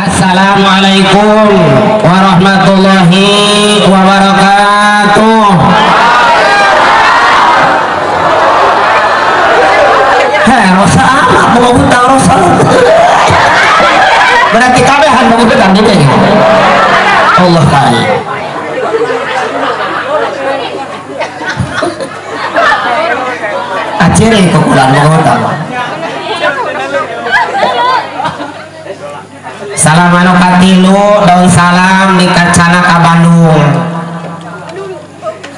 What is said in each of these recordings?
Assalamualaikum warahmatullahi wabarakatuh. Heh, rosa amat mau hutang rosa. Berarti kabehan mau hutang gitu ya. Allah kali. Acere kukulan mau hutang. Salam anu katilu daun salam di Kacana ka Bandung.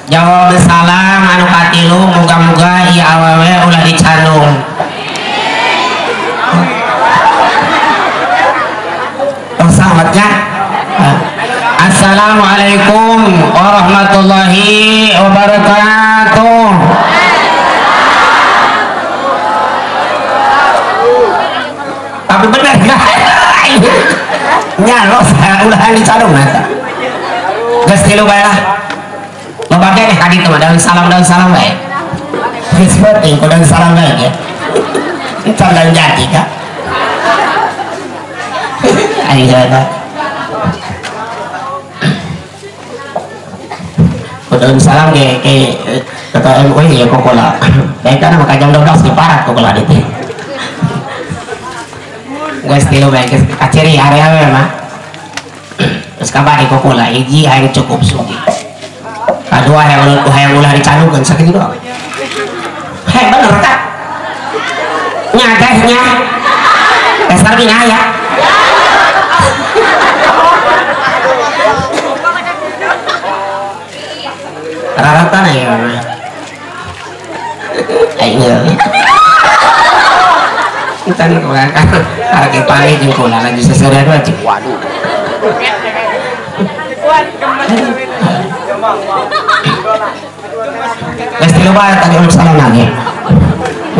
Jawab salam anu katilu muga-muga ieu awewe ulah dicandung. Oh sahabatnya. Assalamualaikum warahmatullahi wabarakatuh. Tapi benar enggak? Nya los ulah dicadung eta. Geus tilu bae lah. Loba keneh ka ditu mah daun salam bae. Geus penting ku daun salam bae ge. Can jati ka. Aing eta. Ku daun salam ge ke ketua MUI ya kokola. Bae kana mah ka jam 12 ge parat kokola ditu. Geus tilu bae geus kaciri area we mah. Geus kabari kokola hiji hayang cukup sugih. Kadua hayang ulah dicandungkeun sakitu doang. Heh bener kan? Nya teh nya. Dasar bina ya. Raratan ya mah. Aing Encan kula kan arek pali jeung kula lagi seserian wae. Waduh. Geus tilu bae tadi uluk salam lagi.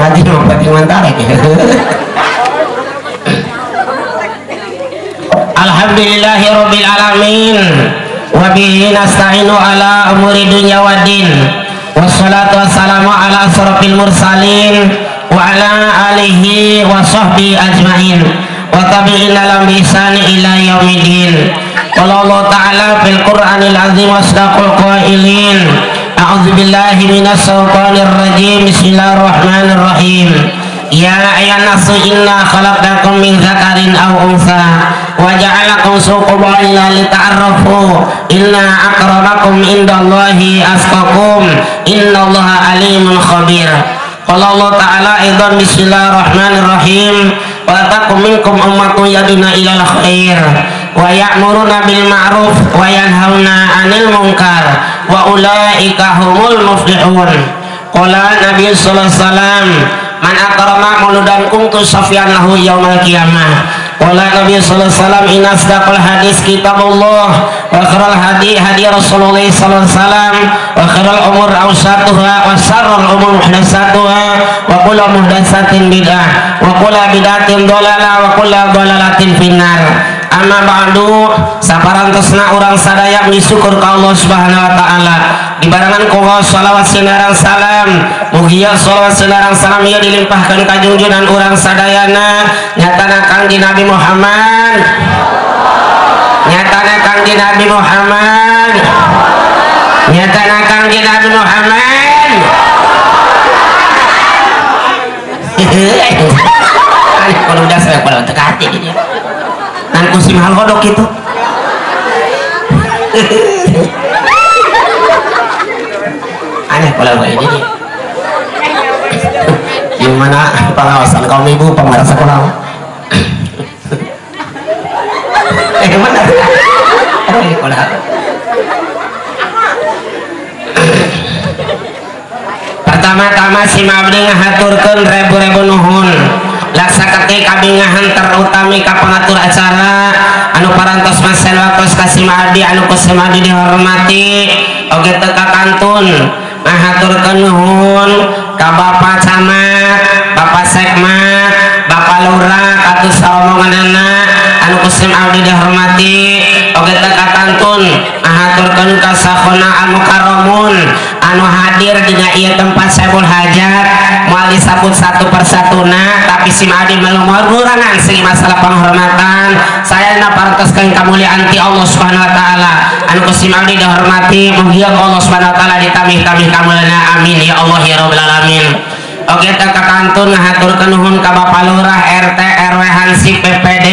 Ngaji mah penting mantare. Alhamdulillahirabbil alamin wa bihi nasta'inu ala umuri dunya waddin. Wassalatu wassalamu ala asrofil mursalin wa ala alihi wa sahbihi ajmain wa tabi'ina lahum bi ihsani ila yaumiddin. Qala Allah ta'ala fil Qur'anil azim wa asdaqul qailin. A'udzu billahi minasy syaithanir rajim. Bismillahirrahmanirrahim. Ya ayyuhan nasu inna khalaqnakum min dzakarin aw untha wa ja'alakum syu'uban lita'arrafu inna akramakum indallahi atqakum innallaha alimun khabir. Qala Allah ta'ala aidan bismillahirrahmanirrahim wa taqum minkum ummatun yaduna ilal khair wa ya'muruna bil ma'ruf wa yanhauna 'anil munkar wa ulaika humul muflihun. Qala Nabi sallallahu alaihi wasallam man akrama muludan kuntu safyan lahu yaumal qiyamah. Qala Nabi sallallahu alaihi wasallam inna asdaqal hadis kitabullah wa khairal hadi hadi Rasulullah sallallahu alaihi wasallam wa khairal umur awsatuha wa syarrul umur muhdatsatuha wa kullu muhdatsatin bid'ah wa kullu bid'atin dhalalah wa kullu dhalalatin finnar. Amma ba'du, saparantosna urang sadaya bersyukur ka Allah Subhanahu wa taala. Dibarengan ku shalawat sinarang salam, mugia shalawat sinarang salam ieu dilimpahkeun ka junjunan urang sadayana nyatana Kangjeng Nabi Muhammad. Nyatana Kangjeng Nabi Muhammad. Nyatana Kangjeng Nabi Muhammad. Aneh kalau udah saya kalau teka hati dia. Nan kusim hal hodok itu. Aneh kalau kayak ini. Gimana pengawasan kaum ibu pemerintah sekolah? Mana? Pertama-tama si abdi ngahaturkeun rebu-rebu nuhun. Laksa ketik kabingahan terutami ka pengatur acara anu parantos masen waktos ka si abdi anu ku si abdi dihormati oge teu kakantun ngahaturkeun nuhun ka Bapak Camat, Bapak Sekmat, Bapak Lurah katus saromonganana anu ku si abdi dihormati oge teu kakantun ngahaturkeun ka sakhona al mukarramun anu anu hadir dina ieu tempat Saiful Hajat moal disebut satu persatuna tapi sim abdi melumarurangan segi masalah penghormatan saya napartoskeun kamuliaan ti Allah Subhanahu wa taala anu ku sim abdi dihormati mugi Allah Subhanahu wa taala ditambih-tambih kamuliaanna amin ya Allah ya rabbal alamin. Oke teh kakantun ngahaturkeun nuhun ka Bapak Lurah RT RW Hansip PPD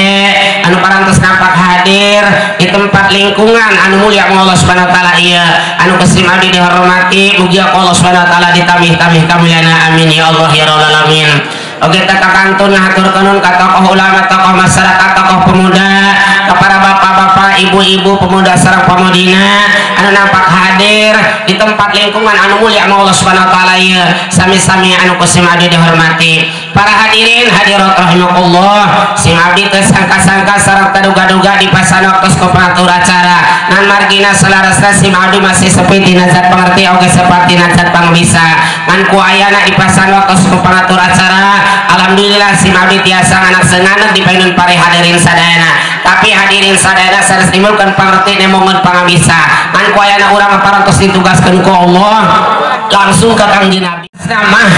anu parantos nampak hadir di tempat lingkungan anu mulia Allah Subhanahu wa taala ieu anu ku sim abdi dihormati mugi Allah Subhanahu wa taala ditambih-tambih kamuliaanna amin ya Allah ya rabbal alamin. Oke teh kakantun ngahaturkeun nuhun ka tokoh ulama, tokoh masyarakat, tokoh pemuda, ka para bapak-bapak, ibu-ibu, pemuda sareng pemudina anu nampak hadir di tempat lingkungan anu mulia Allah Subhanahu wa taala ieu sami-sami anu ku sim abdi dihormati. Para hadirin hadirat rahimakumullah, sim abdi teu sangka-sangka sareng taduga-duga di pasan waktos ku pangatur acara ngan margina salarasna sim abdi masih sepi tina zat pangerti oge sepi tina zat pangbisa ngan ku ayana di pasan waktos ku pangatur acara alhamdulillah sim abdi tiasa nganak senganek di payun pare hadirin sadayana tapi hadirin sadayana sanes nimulkeun pangerti nemongeun pangabisa ngan ku ayana urang parantos ditugaskeun ku Allah langsung ka Kangjeng Nabi mah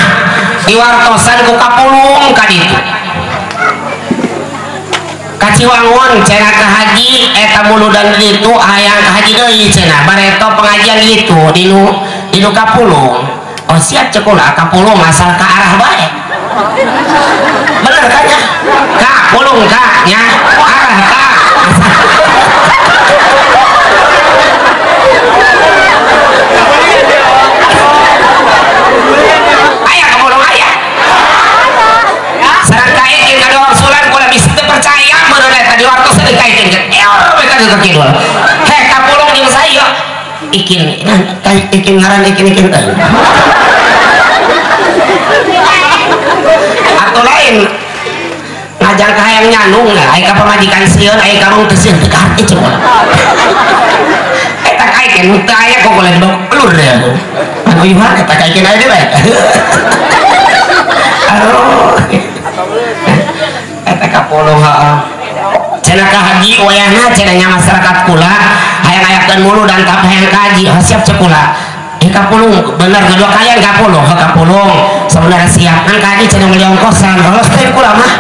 diwartosan ku kapulung ka ditu ka Ciwangun cenah ka haji eta muludan ditu hayang ka haji deui cenah bareto pengajian ditu dinu kapulung. Oh siap cek ulah kapulung asal ka arah bae bener kan ya kapulung ka nya arah ka aya kapulung aya sareng kaekin ka wangsulan kula bisa teu percaya meureun eta diwartosan dikaekin eor we ka ditu kidul he kapulung jeung saya ikin ikin ngaran ikin ikin teh atau lain ngajang ka hayang nyandung lah ai ka pamajikan sieun ai karung teu sieun teu kaharti cek ulah eta kaekin teu aya kok ulah dibawa pelur deh anu ieu eta kaekin aya deui bae aduh eta kapulung heeh cenah ka haji wayahna cenah nya masyarakat kula hayang ayakeun mulu dan tap hayang ka haji siap cek kula kapulung bener kedua kalian kapulung kapulung sebenarnya siap kan ka haji cenah meuli ongkosan lolos teh kula mah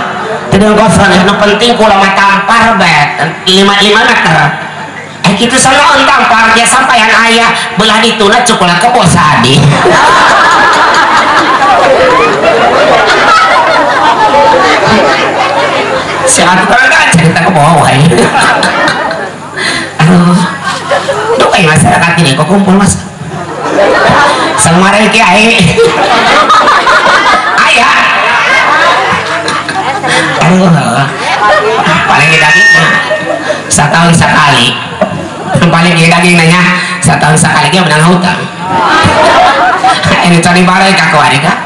teu ongkosan anu penting kula mah tampar bae 5 meter kitu sanaon tampar dia sampaian aya belah dituna cek kula ke bos adi siapa kan cerita ke bawah wae aduh tuh kayak masyarakat ini kok kumpul mas samarai kiai ayah aduh paling daging setahun sekali paling daging nanya setahun sekali dia menang hutang ini cari barai kaku hari kak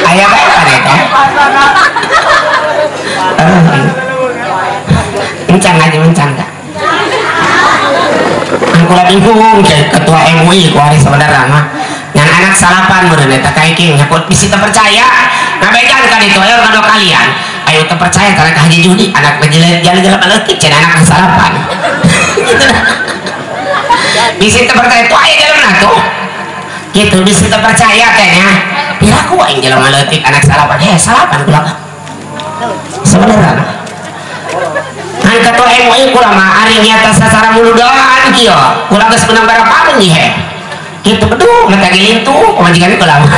ayah baik kan itu mencang aja mencang kak aku lagi bingung ketua MUI ku hari sebenarnya mah yang anak salapan meureun eta kaiking aku bisa terpercaya ngabejan ka ditu ayo kado kalian ayo terpercaya karena ka Haji Judi anak jalan-jalan leutik cenah anak salapan gitu bisa terpercaya tuh aya jalan tuh gitu bisa terpercaya kayaknya piraku aing jelema leutik anak salapan salapan kula sebenarnya kan ketua MUI kula mah ari nyata sacara muludan kieu kula geus menang barang ieu he kitu beduh mata gelintu pamajikan kula mah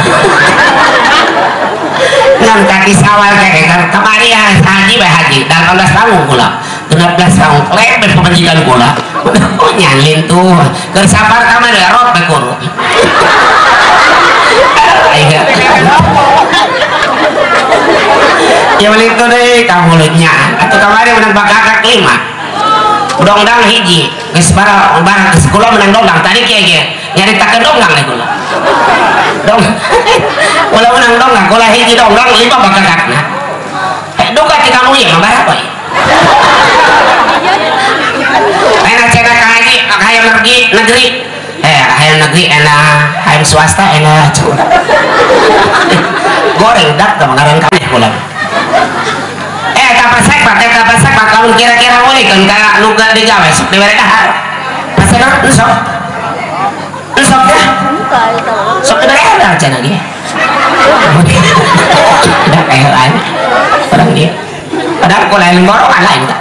ngan kaki sawal kene kamari haji bae haji 18 tahun kula 16 tahun klebet pamajikan kula nyan lintuh keur sapar ka mah rot bae kuru ya balik tuh deh kamulutnya atau kemarin menang bakakak 5 dongdang hiji geus barang barang geus kula menang dongdang tadi kieu kieu nyaritakeun dongdang deh kula dong kula menang dongdang kula hiji dongdang 5 bakakakna duka ti kamu ieu mah barapa ieu enak cenah ka haji hayang negeri hayang negeri enak hayang swasta enak goreng dak teh ngaran kabeh kula pasek pak, pak kalau kira-kira boleh kan ka nu digawe sok dibere dahar. Pasek ensok. Ensok teh. Sok beredar cenah ge. Udah kayak lain orang dia. Padahal kok lain borongan lain tak.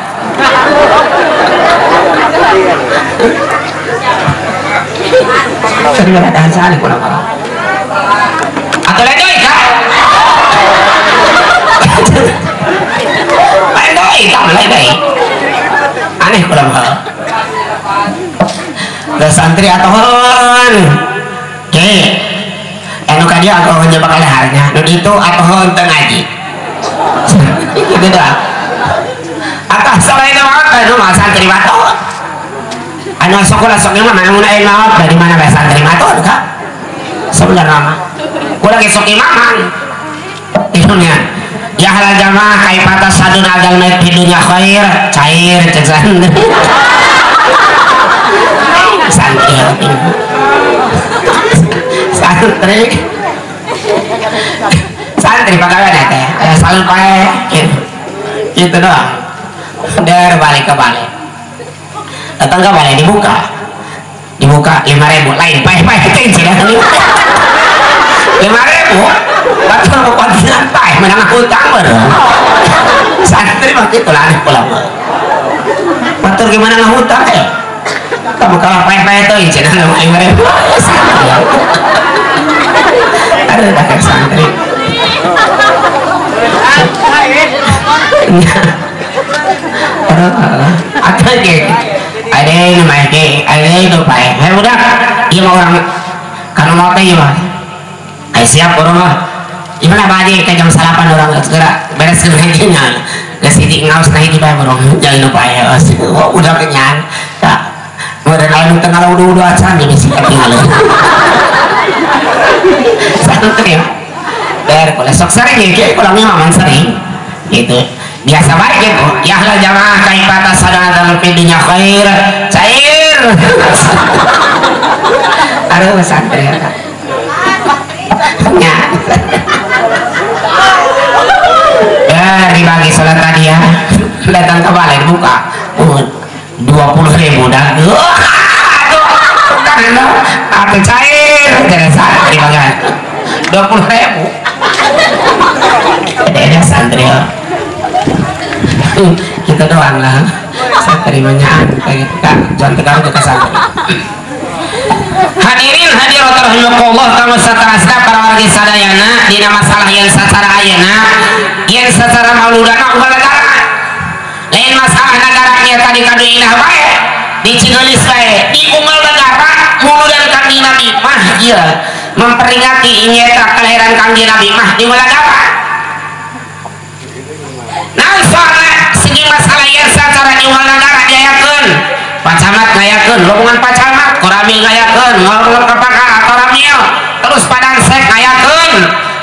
Sering ada saling kurang apa? Atau lain doi kak? Lain doi kak, lain doi. Aneh kurang apa? Dah santri atau hon? Oke. Anu kadia atau hon bakal harnya. Nu itu atau hon teu ngaji. Gitu dah. Atau selain maot anu mah santri matot. Anu sekolah sok mah mana mun aya maot dari mana bae santri matot kak? Sebenarnya mah. Kula ge sok imaman. Itunya. Ya halal jamaah kaipata sadun adal mait di dunya khair, cair cek santri. Santri. Santri. Santri pagawean teh, aya selalu pae gitu. Gitu doang. Der balik ke balik. Datang ke balai dibuka. Dibuka 5.000 lain pae-pae teh cenah. 5.000 batur kontingen pae menang hutang baru. Santri mah kitu lah aneh pula mah. Batur gimana ngahutang eh? Kamu kalah pae-pae teh cenah 5.000. Santri. Aduh dah santri. Atau gitu. Ada yang namanya ke, ada yang itu pae. Hei budak, iya mah orang kalau mau teh mah. Ayo siap orang mah. Gimana Pak Haji ke jam 8 orang segera beres ngajinya. Geus hiji ngaos nah hiji bae orang jangan lupa ya. Oh, udah kenyang. Tak. Udah lain tengah udah acan jadi sih ketinggalan. Santri. Der kalau sok sering ya, kiai kalau memang sering gitu. Biasa baik gitu. Ya lah jamaah kaipata sadana dalam dunya khair. Cair. Aduh santri. Ya. Ya dibagi sholat tadi ya. Datang ke balai buka. 20.000 dah. Aduh, karena atau cair. Jadi santri banget. 20.000. Ada santri. Kita doang lah santri banyak kayak gitu kak jangan tegar juga santri. Hadirin hadirat rahimakumullah kamu satarasna para wargi sadayana dina masalah yang sacara ayeuna yang sacara mauludana ulah negara lain masalah negara nya tadi kadu inah bae di Cigelis bae di unggal negara muludan Kangjeng Nabi mah ieu memperingati nyaeta kelahiran Kangjeng Nabi mah di unggal negara. Nah soalnya segi masalah yang secara di unggal negara diayakeun Pak Camat ngayakeun rombongan Pak Camat Koramil ngayakeun ngorlok kepaka Koramil terus Padang Sek ngayakeun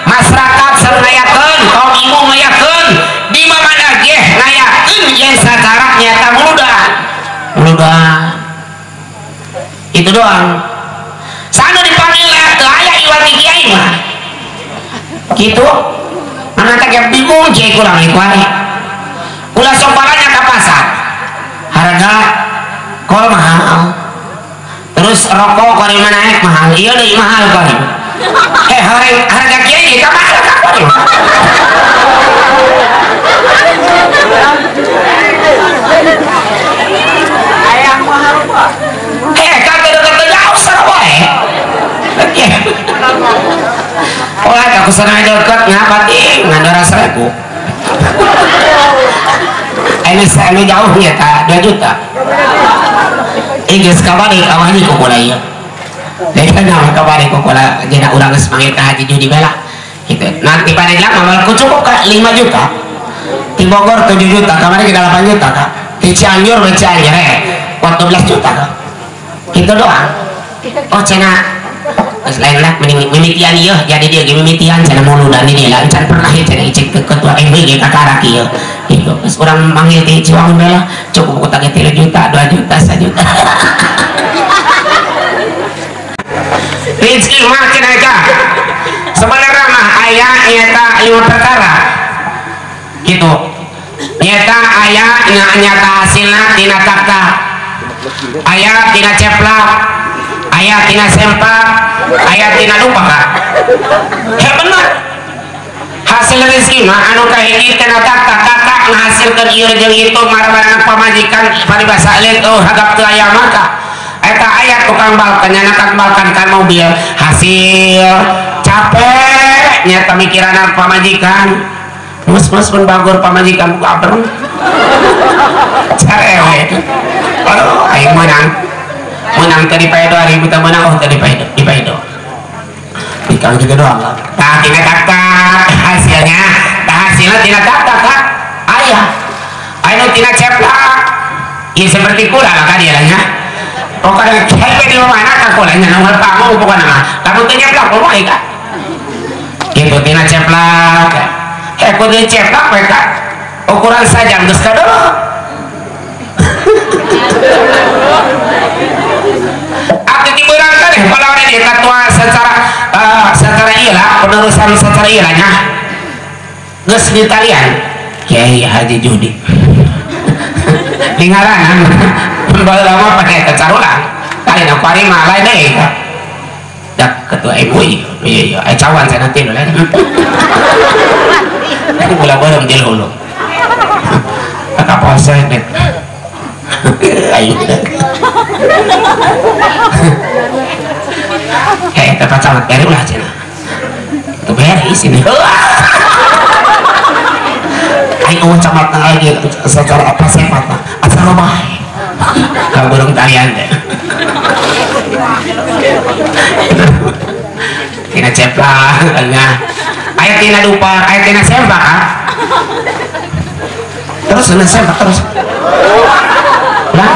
masyarakat seru ngayakeun kaum ibu ngayakeun di mana ge ngayakeun yang secara nyata muludan muludan itu doang sana dipanggil teu aya iwati kiai mah gitu mana teh bingung kiai kurang ieu ulah sok balanya ke pasar harga kol mahal terus rokok kori naik mahal iya deh mahal kori harga kiai kita mahal ka kori ayam mahal pak kan deket jauh seru wae oh aku senang deket ngapati ngan 200.000 ini jauhnya tak 2 juta. Geus kabari awani ku kula ieu. Lain nama kabari ku kula jena urang geus manggil ka Haji Judi bela. Gitu. Nanti pada lama ku cukup ka 5 juta. Di Bogor 7 juta, kamari kita 8 juta kak. Di Cianjur we Cianjur 14 juta kak. Gitu doang. Oh cenah geus lain lah mending mimitian ieu jadi dia ge mimitian cenah muludan ini lah can pernah ieu cenah icik ketua MW ge kakarak ieu. Gitu. Terus orang manggil di Ciwangun lah cukup utangnya 3 juta, 2 juta, 1 juta. Rezeki mah cenah ka. Sebenarnya mah aya nyata 5 perkara. Gitu. Nyata aya nyata hasilna tina takta. Aya tina ceplak, aya tina sempak, Aya tina lupa kak. Ya benar. Hasil rezeki mah anu kahiji tina tak ngahasilkeun ieu jeung itu marang-marang pamajikan paribasa leut oh hagap teu aya maka eta aya tukang balkan nyanakan balkan kan mobil hasil capek nyata mikiran pamajikan mus-mus pun bagur pamajikan buka abreng carewe aduh aing menang tadi paedo hari kita menang oh tadi paedo di paedo ikang juga doang tah tina tak hasilnya tah hasilnya tina tak tak ayah ayo tina ceplak ya seperti kula lah kan dia nya pokoknya hepe di mana ka kula nya nomor pamong pokoknya mah lamun teu nyeplak kumaha ka kitu tina ceplak heh kudu ceplak we ka ukuran sajam geus kadeuh atuh dibeurangkeun palawan ini ketua secara secara ilah penerusan secara ilahnya geus ditalian Kiai Haji Judi lingaranan baheula mah pake carulang lain aku ari mah lain deui dak ketua MUI iya iya ai cawan cenah teh lain ulah beureum di hulu ka polsek deh ayo hei tempat camat beri ulah cenah itu beri sini ayo camat lagi secara apa sepat asal bae ka burung talian teh tina ceplak nya aya tina dupa aya tina sempak terus tina sempak terus lah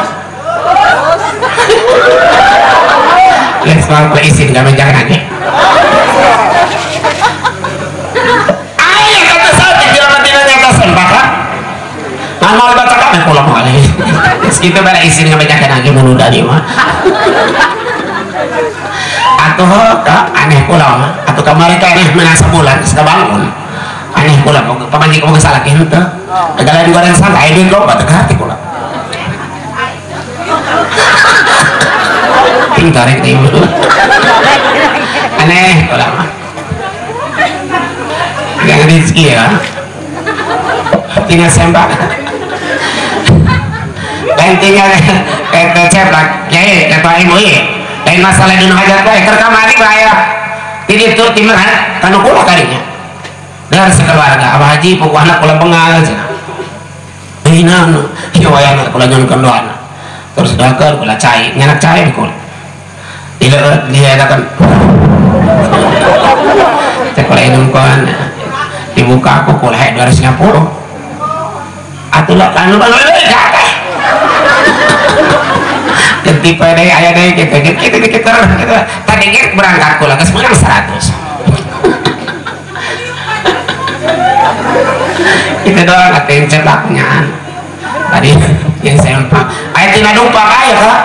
les mau izin kami jangan aja ayo kata saja jelema tina nyata sempak nah mau baca kami pulang kali segitu bara izin kami jangan aja mun udah di mah atuh aneh pulang atuh kamari teh aneh menang sebulan geus bangun aneh pulang pamajikan geus salah kieu teh segala digoreng santai duit loba teh hati kula ting tarik ting aneh kula mah yang rezeki ya tinggal sempak lain tinggal ceplak kiai ketua MUI lain masalah dinu hajat bae keur kamari bae di ditu timur kanu kula kadinya dar sekeluarga abah haji pokokna kula bengal cenah euy naon ieu wayahna kula nyunkeun doana terus daker kula cai nyanak cai kula dileueut diadakan cek kula inumkeun dibuka aku kula 250 atuh lah anu ganti pada ayah deh gitu gitu gitu gitu tadi gitu berangkat kula geus menang 100 itu doang kata yang ceplaknya tadi yang sempak ayah tidak lupa kaya kak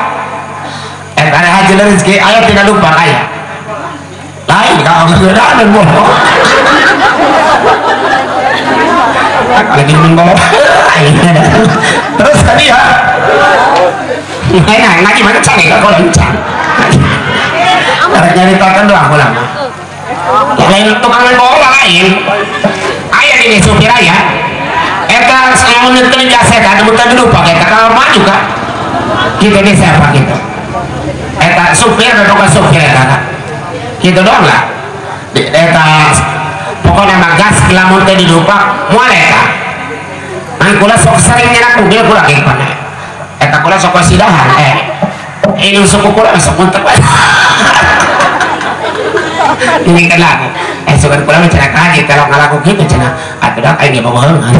ada haji rezeki ayah tidak lupa kaya lain kalau sudah bohong lagi minum terus tadi ya nah ngaji mana cari kalau lencang nyaritakan doang aku lama lain tukang bola lain ayah ini supir ayah eta lamun teu jasa eta teu lupa eta kalau maju kak kita ini siapa gitu eta supir atau tukang supir eta kak gitu doang lah eta pokoknya mah gas lamun teu dilupa moal eta man kula sok sering nyerak mobil kula kieu eta kula sok sidahan ini suku kula sok muntek ini kan lagu sukan kula mah cenah kaji telok ngalaku kitu cenah atuh dak aing ge boboheungan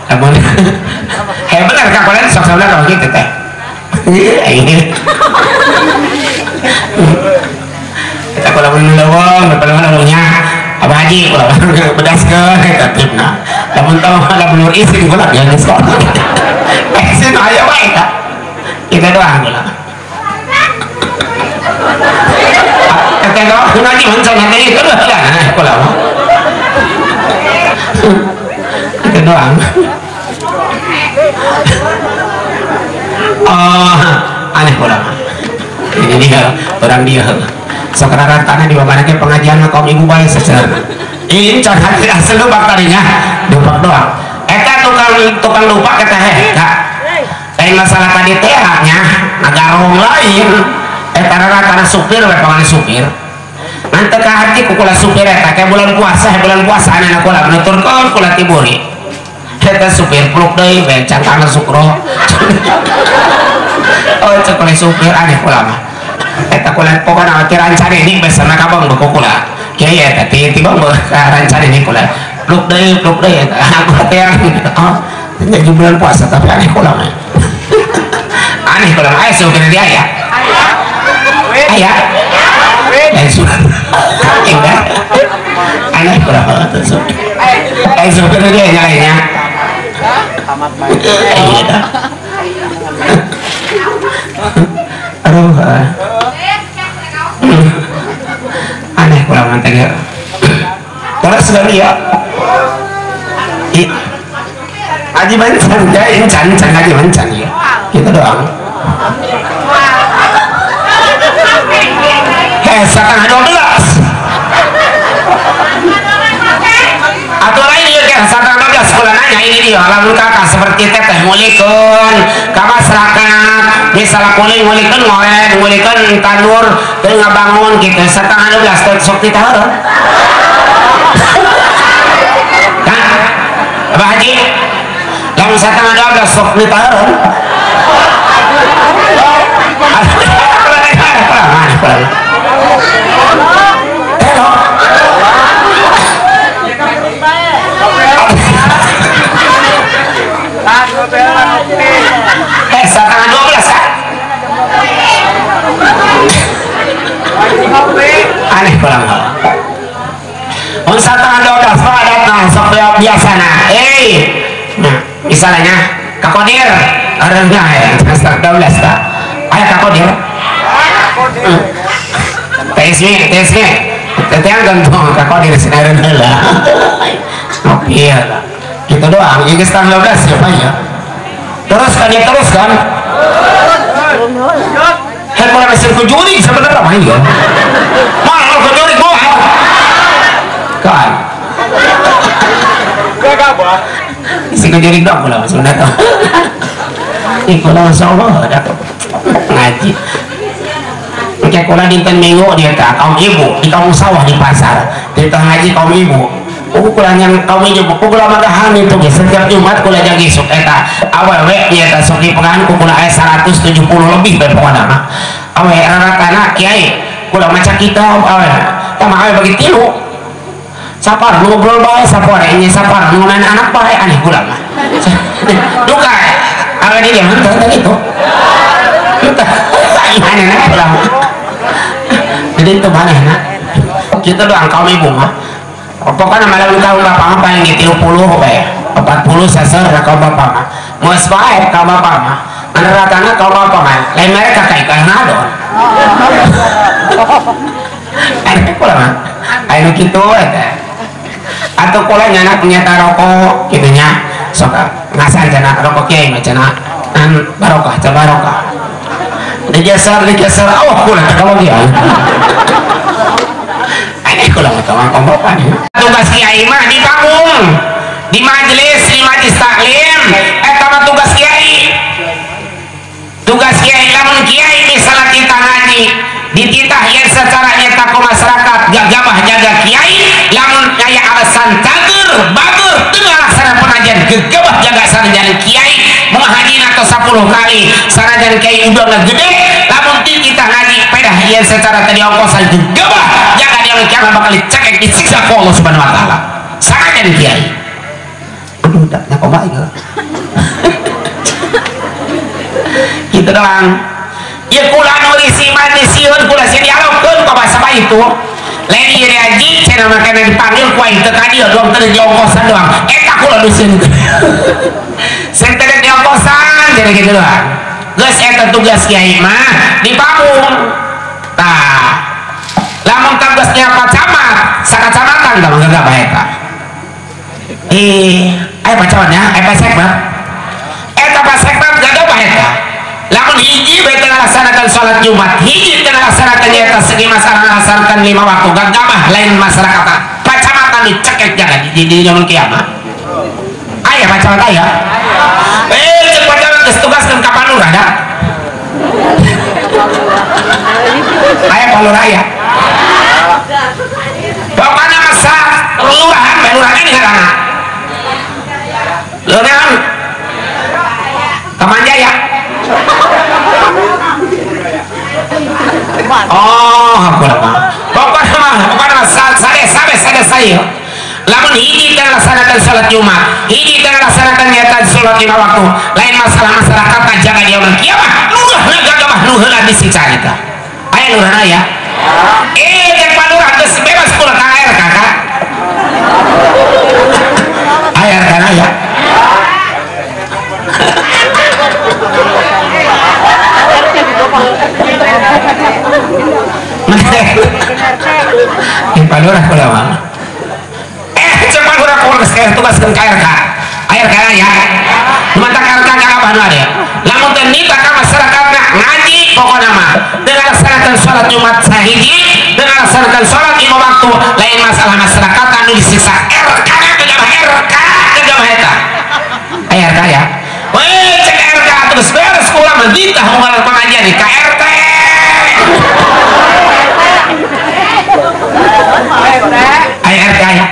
lamun heh bener ka kula sok sabelah kalau kitu teh eta kula mun leuweung nya abah haji kula bedaskeun eta tipna lamun tau lamun isin kula geus kok isin aya wae ka kita doang kula eta ngaji mencong nanti itu lah kula mah kita doang. Oh, aneh kula mah. Ini dia orang dia. Sok rarantana di mana ke pengajian mah kaum ibu bae secara. Ini can hati asal lupa tadinya, lupa doang. Eta tukang lupa kata heh, kak. Lain masalah tadi teh nya, ngagarong lain. Eta rarantana supir we pangan supir. Mantep ka hati ku kula supir eta ke bulan puasa aneh kula nuturkeun kula tiburi. Eta supir peluk deui we cangkangna sukro. Oh cek kula supir aneh kula mah. Eta kula pokona teh rancana ini besana kabang buku kula. Kiai eta ti tiba rancana ini kula. Peluk deui eta aku teh oh nya bulan puasa tapi aneh kula mah. Aneh kula mah aya supir dia aya. Aya. Aneh kurang banget supir dia nyalainnya aduh aneh kurang banget terus lagi ya Haji Bancan ya incan Haji Bancan ya gitu doang. 11:30 atau lain ya kan 11:30 sekolah nanya ini dia lamun kakak seperti teteh ngulikeun ka masyarakat misalnya ngulikeun ngoren ngulikeun tandur teu ngabangun gitu 11:30 sok ditaheun kan Abah Haji lamun 11:30 sok ditaheun setengah 12 kan? Aneh kurang hal. 11:30 adat nah sok biasa nah. Nah, misalnya Kakodir, orangnya ya, 11:30 tak? Ayo Kakodir. TSW, teteh gantung Kakodir sinaran heula. Oke lah. Gitu doang, ini 11:30 siapa ya? Terus kan ya terus kan? Hei mulai mesin kujuri sebenarnya mah iya. Mahal kujuri gua. Kan. Gak apa? Si kujuri dong kula sebenarnya. Ih kula masyaallah ada ngaji. Oke kula dinten minggu dia tak kaum ibu di kaum sawah di pasar. Di tengah ngaji kaum ibu. Kula yang kaum ibu kula magahan itu ge setiap Jumat kula jagi sok eta awewe nya eta sok di pengahan ku kula aya 170 lebih bae pokona mah awe raratana kiai kula maca kitab awe tah mah awe bagi tilu sapar ngobrol bae sapar nya sapar ngunan anak bae aneh kula mah duka awe di dia henteu teh kitu henteu aneh kula jadi itu manehna kitu doang kaum ibu mah pokoknya malam kaum bapak mah paling di 30 bae 40 seser kaum bapak mah geus bae kaum bapak mah anu ratana kaum bapak mah lain mereka ka ikan ngadon aya kula mah aya nu kitu eta atuh kula nyanak nyata rokok kitu nya sok ngasan cenah rokok kiai mah cenah an barokah ca barokah digeser oh kula teh kalau kiai aneh kula mah tong kompokan. Tugas kiai mah di panggung, di majelis taklim, eta mah tugas kiai. Tugas kiai lamun kiai misalnya kita ngaji, dititah yen secara nyata ku masyarakat gagabah jaga kiai, lamun aya alasan cager, bager teu ngalaksana pengajian gegabah jaga sanajan kiai menghajina atau 10 kali sanajan kiai udah ngegede, lamun ti kita ngaji pedah yen secara tadi ongkosan gegabah jaga dia kiamat bakal dicekek disiksa ku Allah Subhanahu wa taala. Sanajan kiai. Aduh, dak nya kumaha ieu. Gitu doang. Ya kula nu risi manisieun kula sia dialogkeun ka bahasa itu. Lain ieu haji cenah makana dipanggil ku aing teu ka dieu doang teu diongkosan doang. Eta kula nu sieun. Sing teu diongkosan jadi gitu doang. Geus eta tugas kiai mah di panggung. Tah. Lamun tugasnya Pak Camat, sakacamatan tah mangga bae eta. Aya Pak Camat nya, aya Pak Sekmat. Eta Pak Sekmat gagabah eta. Lamun hiji bae teu ngalaksanakeun salat Jumat, hiji teu ngalaksanakeun nyaeta segi masalah ngalaksanakeun 5 waktu, gagabah lain masyarakat. Pacamatan dicekek jaga di yaumul kiamat. Aya pacamat aya. Cek pacamat geus tugaskeun ka Panlurah da. Aya Panlurah aya. Pokona masa lurahan bae lurahna di ngaranna. Lurahan Taman Jaya. Oh, hampura. Pokona mah sade saya. Lamun hiji teu ngalaksanakeun salat Jumat, hiji teu ngalaksanakeun nyata salat 5 waktu, lain masalah masyarakat jaga di yaumul kiamah, lurahna gagabah nu heula disiksa eta. Aya lurahna ya. Cek Panlurah geus bebas kula ka RK ka. Aya RK na ya. Yang Panlurah kula mah. Cek Panlurah kula geus tugaskeun ka RK. Aya RK ya. Mata RK gagabah nu aya. Lamun teu nita ka masyarakatna ngaji pokona mah teu ngalaksanakeun salat Jumat sahiji, teu ngalaksanakeun salat 5 waktu, lain masalah masyarakat anu disiksa RK na gagabah RK gagabah eta. Aya RK ya. Weh cek RK terus beres kula mah ditah unggal pengajian di ka RT. Aya RT aya.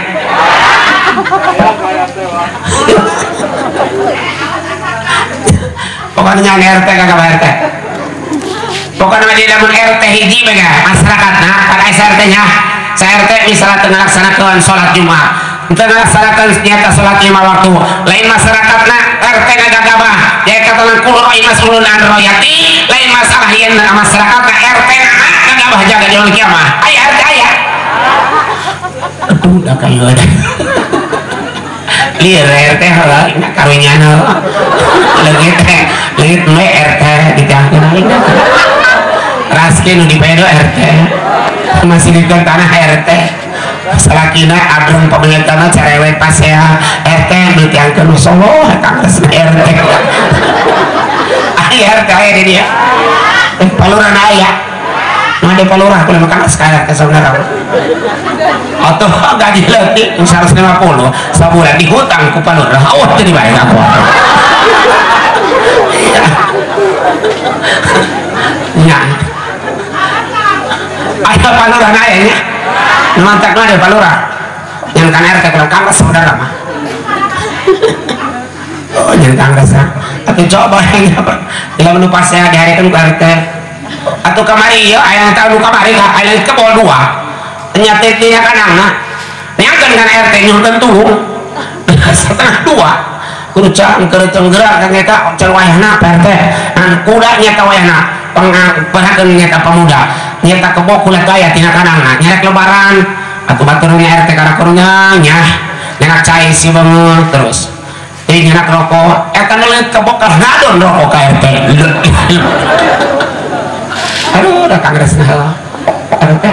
Pokoknya RT kagak RT. Pokoknya di lamun RT hiji bega masyarakatna pada SRT nya. Sa RT misalnya teu ngalaksanakeun salat Jumat, teu ngalaksanakeun nyata salat 5 waktu, lain masyarakatna RT gagabah. Ya katakan kullu mas'ulun an royati, lain masalah yen masyarakatna RT na gagabah jaga di yaumul kiamah. Aya RT aya. Aduh da kayu ada. Lieur RT heula karunya heula. Leungit teh, leungit me RT ditangkeun aing. Raske nu dipedo RT. Masih di tanah RT. Salakina ageng pemilik tanah cerewet pasea RT nu tiangkeun solo eta geus RT. Aya RT aya di dieu. Palurah aya. Nu ade palurah kula makan sekarang teh saudara. Atau gaji leutik 150 sabulan dihutang ku palurah. Oh teu dibayar aku. Nya. Aya palurah aya nya. Nu mantakna ada palurah. Yang kan RT kurang kangkres saudara mah. Oh, jangan kangkres ah. Tapi coba yang apa? Dalam nu pasea diharikeun ku RT. Atau kamari ieu aya tahu nu kamari ka aya kebol 2. Nya teh nya kanangna. Neangkeun kan RT nyuhunkeun tuh. 1:30. Kudu cang keur gerak kan eta can wayahna Pak RT. An kuda nya ka wayahna. Panghakeun nya ka pemuda. Nyata kebo kula aya tina kanangna. Nyarek lebaran atuh baturna RT karakurnya nya. Nyenak cai si banget terus. Jadi nyenak rokok eta nu leut kebo ngadon rokok ka RT. Aduh, udah kangresna heula. RT.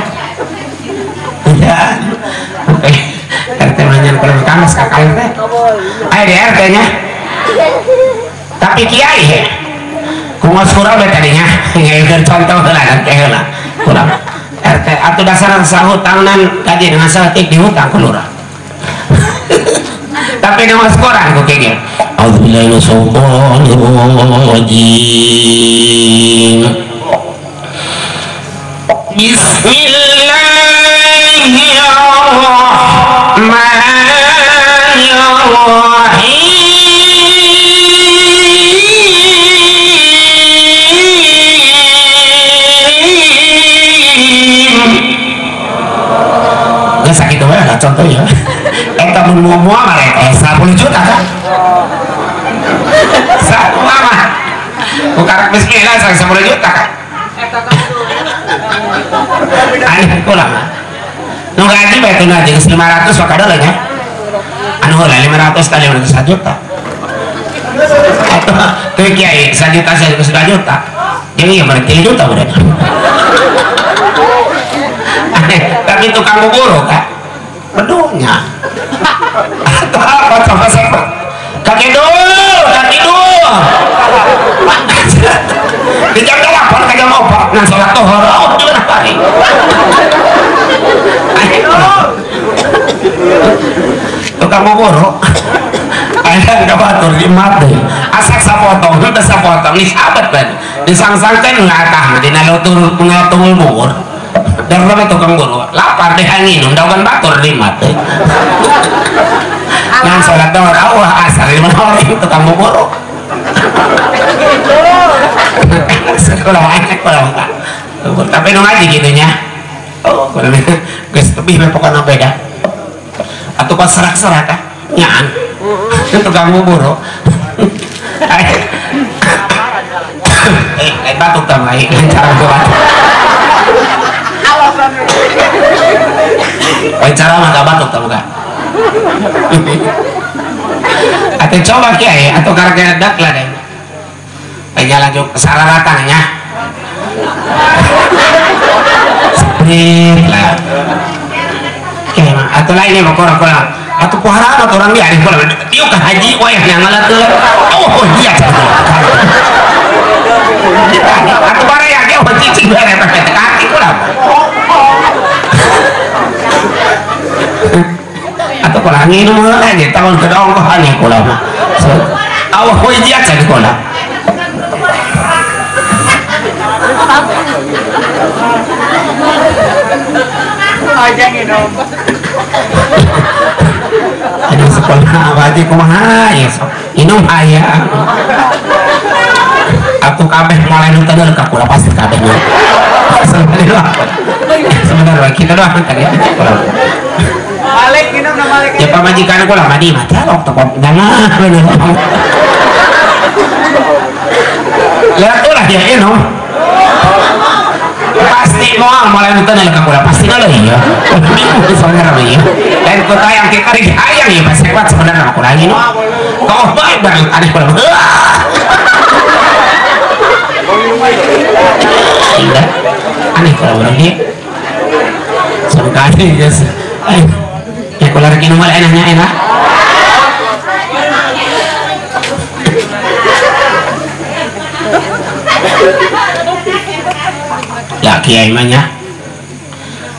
Ya. Oke. RT manyan kalau kangres ka RT. Aya di RT nya. Tapi kiai he. Kungos kurang bae tadinya. Ngayekeun contoh heula RT heula. Kurang. RT atuh dasar sahutangnan gaji dengan saeutik dihutang ku lurah. Tapi nama koran ku kieu. A'udzubillahi minasyaitonir rajim. Bismillahirrahmanirrahim. Geus sakitu we lah contohnya. Eta mun moal mah 10 juta kan. Sakumaha mah. Ku karak bismillah 10 juta kan. Aneh kula mah. Nu gaji bae teu gaji geus 500 wakadol nya. Anu heula 500 kali 500 juta. Atuh teu kiai 1 juta 1 juta. Jadi ya berarti 3 juta udah. Aneh, tapi tukang bubur kan. Bedunya. Atau apa sama-sama. Kaki dul, kaki dul. opat ngan salat tohor oh di mana bari tukang bubur ayah ka batur di mate asak sapotong teu sapotong geus abet ban disangsangkeun ngatah dina lutur ngatung bubur darah tukang bubur lapar deh angin undangan batur di mate ngan salat tohor Allah asal di mana orang tukang bubur sekolah enak kalau enggak tapi nu ngaji gitu nya oh geus lebih pokona beda atau pas serak-serak ah nyaan tukang bubur eh batuk tam lain cara batuk cara mah gak batuk tam enggak atau coba kiai atau karena dak lah deh jalan juga salah nya sprint lah kiai mah atau lainnya mah kurang-kurang atau puharaan atau orang dia ada kurang dia kan haji wah yang ngalah tuh oh iya atau barang ya dia oh cicing barang pakai kaki kurang atau kurang ini mah aja tahun kedong kok aneh kurang mah awah iya jadi kurang ada sekolah wajib kumaha ya sok inum aya atau kabeh mulai nu tadi ka kula pasti kabeh sebenarnya kita doang tadi balik minum na balik ya pamajikan kula mah di mah calok toko jangan ya ulah ya inum pasti moal mulai nonton ka kula pasti lah iya bingung soalnya rame iya dan kota yang kita hayang ya pasti kuat sebenarnya aku lagi no kau baik banget aneh kula iya aneh kalau orang dia sekali guys ya kula lagi nomor enaknya enak ya kiai mah nya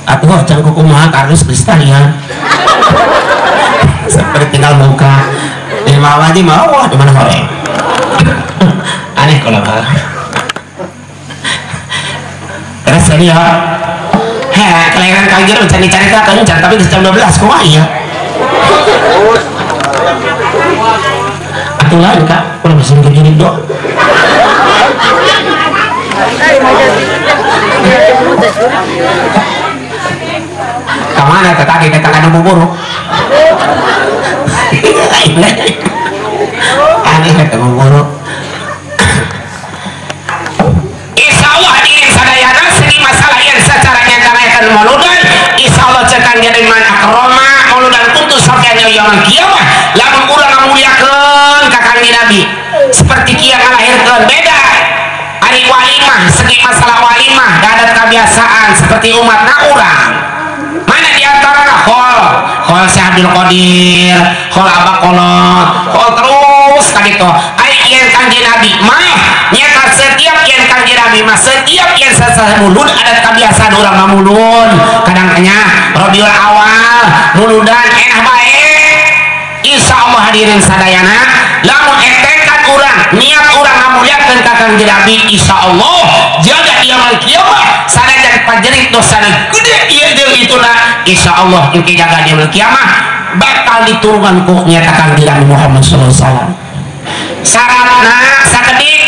atuh can kumaha kardus kristalian seperti tinggal buka di mawah di mawah di mana hore aneh kalau mah terus ini ya heh kelahiran kaget mencari-cari kan tapi di jam 12 kumaha ya atuh lain kak kalau bisa gini dok kemana tadi datang ada bubur aneh kata bubur insya Allah hadirin sadayana segi masalah yang secara nyata akan muludan insya Allah cekan jadi man akroma muludan kuntu sampai yaumul kiamah lamun urang ngamuliakeun ka Kangjeng Nabi seperti kia ngalahirkeun beda hari walimah segi masalah walimah adat kebiasaan seperti umat na urang mana diantara hol hol Syekh Abdul Qadir hol Abah Kolot hol terus kaditu ai yen Kangjeng Nabi mah nyata setiap yen Kangjeng Nabi mah setiap yen sasah mulud adat kebiasaan urang mah mulud kadang-kadang Rabiul Awal muludan enak bae insya Allah hadirin sadayana lamun etekan urang niat urang ngamuliakeun ka Kangjeng Nabi insya Allah jaga yaumul kiamah sanajan pajerit dosana gede ieu jeung ituna insya Allah engke jaga yaumul kiamah bakal diturunkan ku nyata Kangjeng Nabi Muhammad sallallahu alaihi wasallam syaratna sakedik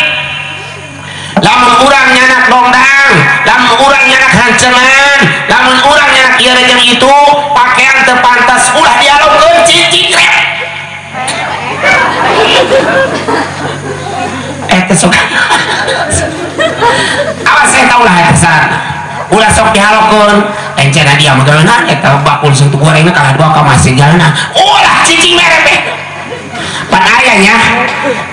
lamun urang nyanak dongdang lamun urang nyanak hancengan lamun urang nyanak ieu jeung itu pakaian teu pantas ulah dialogkeun cicing rep sok awas saya tahu lah eta syaratna ulah sok dihalokeun encena dia magaweuna eta bakul sing gorengna kalah dua ka masih jalana ulah cicing mere teh pan aya nya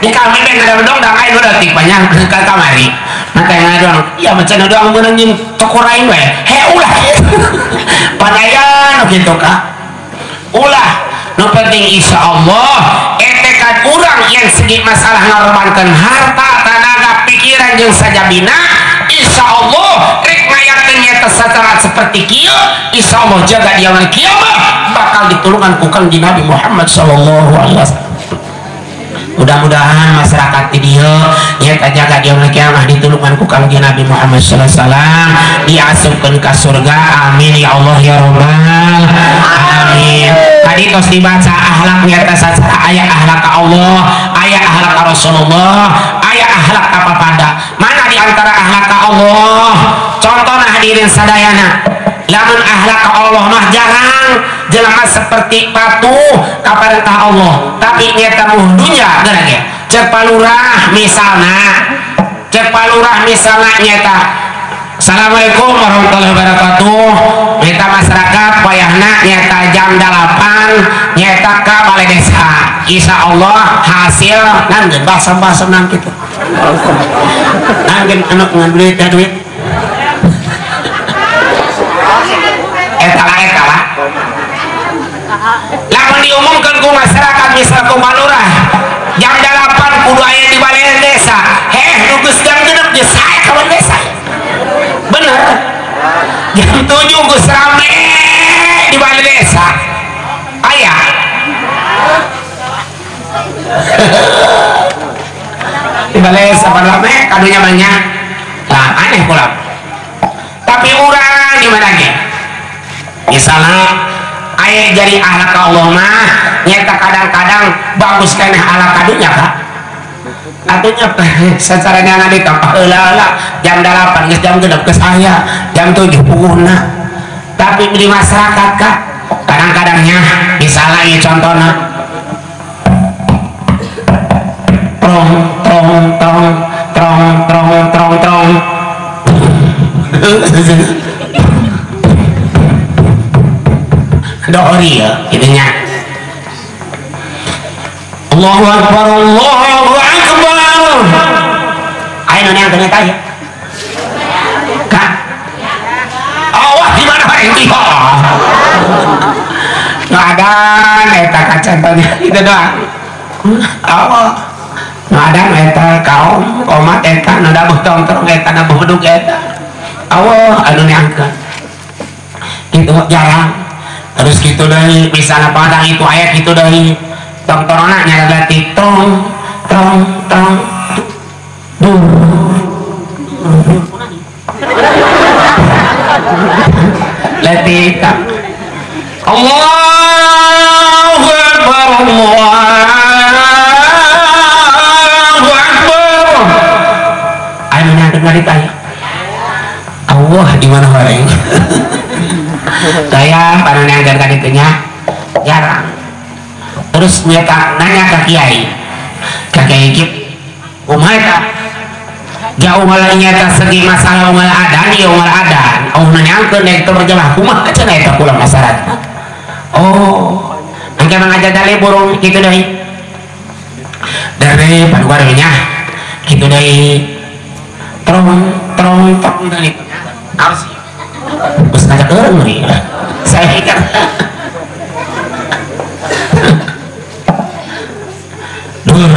di kami teh ngadodong dang aya nu leutik banyak ka kamari maka yang doang iya macam doang beunang jeung tokorain we he ulah pan aya nu kitu ka ulah nu penting insyaallah etekan urang yang segi masalah ngorbankeun harta tenaga pikiran jeung sajabina Insya Allah rek ngayakeun nyata secara seperti kieu, insya Allah jaga di yaumul kiamah bakal ditulungan ku Kangjeng Nabi Muhammad sallallahu alaihi wasallam. Mudah-mudahan masyarakat di dieu nyata jaga di yaumul kiamah ditulungan ku Kangjeng Nabi Muhammad sallallahu alaihi wasallam, diasupkeun ka surga. Amin ya Allah ya rabbal alamin. Tadi tos dibaca akhlak nyata sacara aya akhlak ka Allah, aya akhlak ka Rasulullah, aya akhlak ka papada. Mana di antara akhlak ka Allah? Contohna hadirin sadayana, lamun akhlak ka Allah mah jarang jelema seperti patuh ka perintah Allah, tapi nyata muh dunya geura ge. Cek palurah misalna, cek palurah misalna nyata Assalamualaikum warahmatullahi wabarakatuh. Nyata masyarakat wayahna nyata jam 8 nyata ka balai desa. Insya Allah hasil nanggeun basem-basem nang kitu. Nanggeun anu ngan duit ya duit. Eta lah eta lah. Lamun diumumkeun ku masyarakat misal ku palurah jam 8 kudu aya di balai desa. Heh nu geus jam 6 geus sae ka balai desa. Bener. Jam 7 geus rame di balai desa. Aya. Di balai desa rame kadunya banyak. Lah aneh pula. Tapi urang di mana ge? Misalnya aya jadi akhlak Allah mah nyata kadang-kadang bagus keneh akhlak kadunya Kak. Artinya secara nyana di kapal heula jam 8 geus jam 6 geus aya, jam 7 puguhna. Tapi di masyarakat Kak, kadang-kadangnya misalnya ieu contohna trong trong trong trong trong trong trong dori ya gitunya. Allahu Akbar, Allahu Akbar. Ayo nanya ternyata ya Kak. Awas di mana Pak itu? Nggak ada eta kacantonya itu doang. Awas nggak ada eta kaum komat eta nada botong terong eta nada bedug eta. Awas anu nyangka. Gitu jarang. Terus gitu dari misalnya padang itu ayat gitu dari tong torona nyala berarti tong tong tong duh letih Allahu Akbar, Allahu Akbar. Ayo nyangkut dari tanya Allah di mana orang saya pada yang dari tadi jarang. Terus nyata nanya ke kiai, ke kiai gitu kumaha eta jauh malah nyata segi masalah unggal adan ieu unggal adan oh nanyangkeun dek terjemah kumaha cenah eta kula masyarakat. Oh engke mangajar dale burung kitu deui dari paduarnya kitu deui trong trong trong deui harus geus ngajak eureun nih saya pikir dur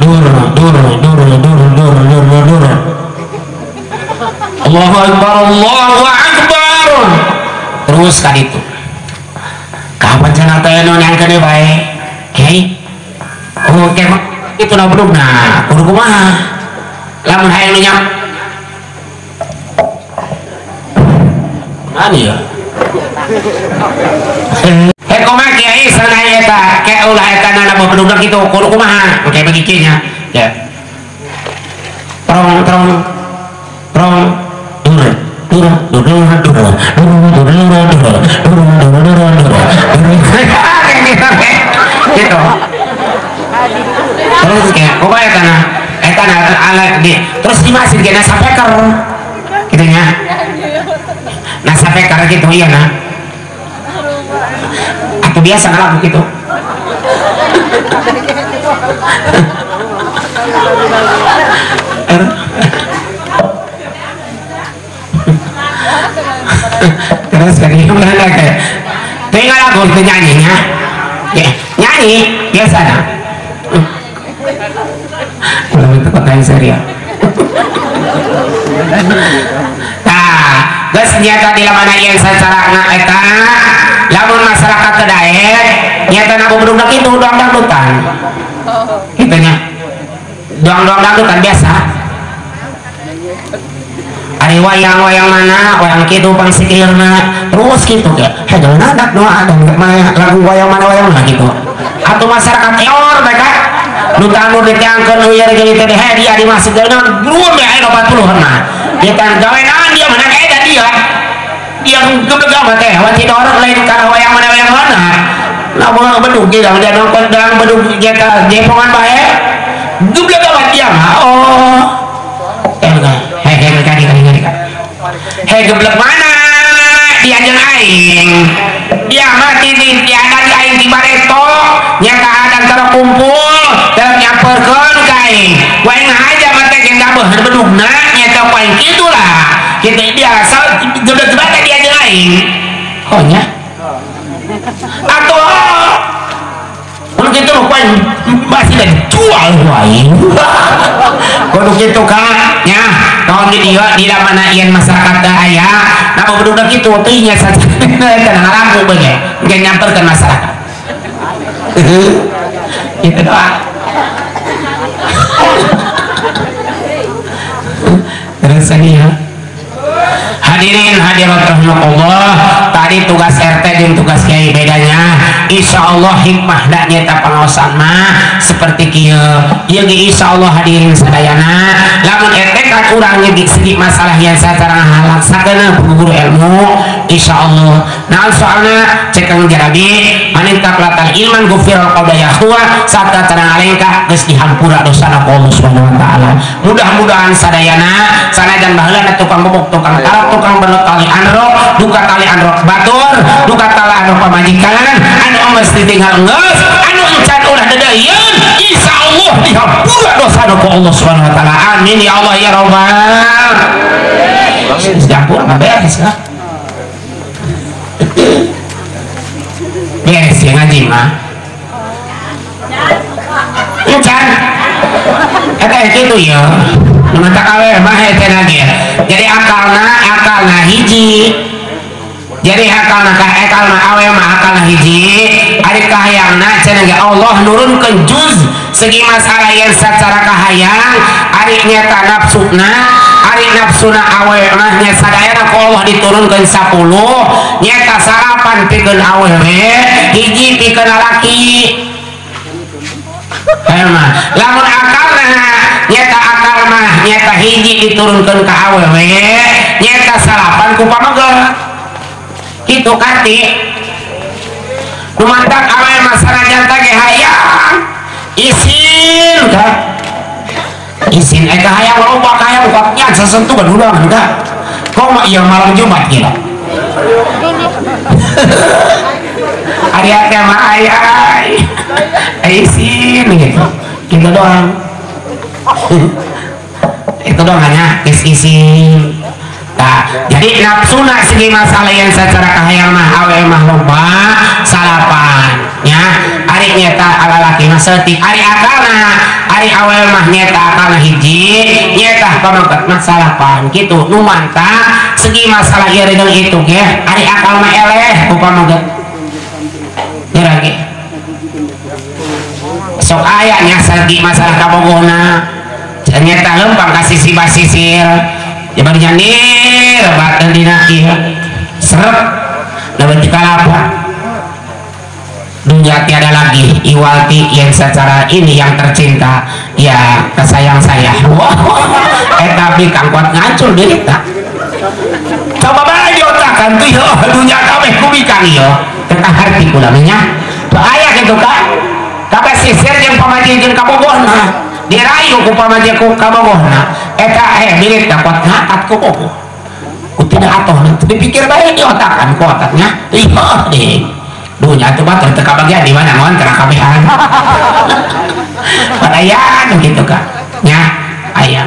dur dur dur dur dur dur dur. Allahu Akbar, Allahu Akbar. Terus kan itu kapan cenah teh nu nyangkeun bae kiai. Oh ke itu na bedugna kudu kumaha lamun hayang nu nyam mana ya heh kumaha kiai sanai eta ke ulah eta na bedugna kitu kudu kumaha oke begitu nya ya trong trong trong dur dur dur dur dur dur dur dur dur dur dur gitu. Terus kayak kumaha eta na eta na ala di terus di masjid ge sapeker kitu nya. Nah sapeker gitu iya nah. Atau biasa ngalaku gitu. Terus kali mana kayak tinggal aku itu nyanyinya ya, nyanyi biasa nah. Kalau itu pertanyaan serius. Tah, geus nyata di lamana ieu sacara eta lamun masyarakat teu daek nyata na bedugna kitu doang dangdutan. Kitu nya. Doang-doang dangdutan biasa. Ari wayang-wayang mana, wayang kitu pangsikirna terus kitu ge. Heuh nadak doa mana lagu wayang mana gitu. Atau masyarakat eor mereka nu tanu ditiangkeun uyar geuning teh heh dia di masjid naon belum ya aya 40 mah. Dia kan gawe naon dia menang eta dia. Dia geblek mah teh wanci dorong lain kana wayang mana. Lah moal bedug ge dia nonton dalam bedug eta jepongan bae. Geblek mah dia mah. Oh. Heh kali. Heh geblek mana? Dia jeung aing. Dia mah ti tiada di aing di bareto nyata adan terkumpul dalam nyamperkeun ka aing. Ku aing aja mah teh jeung gabeuh bedugna nyata ku aing kitulah. Kitu dia asal geblek teh dia jeung aing. Oh nya. Atuh mun kitu mah ku aing masih da jual ku aing. Kudu kitu ka nya. Tahun di dieu di mana ieu masyarakat teh aya nah bedugna kitu teh nya saja ngarampu bae ge nyamperkeun masyarakat. Itu doa. Terus lagi ya. Hadirin hadirat rahimakumullah, tadi tugas RT dan tugas kiai bedanya. Insyaallah hikmah da nyata pangaosan mah seperti kieu. Ieu ge insyaallah hadirin sadayana, lamun RT kan urang ge segi masalah yang sacara ngalaksakeun guru ilmu insyaallah. Nah soalna cek Kang Jarabi manintak latal ilman gufira qabla yahwa saat cara ngalengkah geus dihampura dosana ku Allah Subhanahu wa taala. Mudah-mudahan sadayana sanajan baheula tukang bobok tukang tarok tukang benot tali androk duka tali androk batur duka tali androk pamajikan anu geus ditinggal geus anu encan ulah deudeuyeun insyaallah dihampura dosana ku Allah Subhanahu wa taala. Amin ya Allah ya rabbal alamin. Dihampura mah beres lah. Beres ya ngaji mah. Encan eta kitu ya. Mata awe mah eta lagi. Jadi akalna hiji. Jadi akalna ka akalna awe mah akalna hiji. Ari kahayangna cenah ge Allah nurunkeun juz segi masalah yang sacara kahayang ari nyata nafsuna ari nafsuna awe mah nya sadayana ku Allah diturunkeun 10 nyata salapan pikeun awewe hiji pikeun lalaki. Mah lamun akalna nyata akal mah nyata hiji diturunkeun ka awewe nyata salapan ku pameget kitu kati kumantak awewe mah sanajan ge hayang isin ka isin eta hayang loba hayang nya sasentuh urang ka komo ieu malam Jumat kieu ari teh mah aya isin gitu gitu doang. Itu doang hanya isin. Nah, jadi nafsuna segi masalah yang secara kahayang mah awe mah loba salapan nya ari nyata alalaki mah saeutik ari akalna ari awe mah nyata akalna hiji nyata pameget mah salapan kitu nu mantap segi masalah ieu redeung itu ge ari akal mah eleh ku pameget geura ge sok aya nya segi masalah kabogohna nyata lempang ka sisi basisir jabar nyandir baten dina ieu serep leuweut kalapa dunia tiada lagi iwalti yang secara ini yang tercinta ya kesayang saya. Wah tapi kangkuat ngancur derita coba bae diotakan tuh yo dunia kabeh kubikang yo tentang harti kula nya tuh aya kitu ka kabeh sisir jeung pamajikan jeung kabogohna dirayu ku pamajikan ku kabogohna eta milik dapat ngakat ku bogoh ku tidak atoh dipikir bae diotakan ku otaknya ieu deh dunya tuh mah teu kabagian di mana ngontrak kabehan padayan gitu ka nya aya.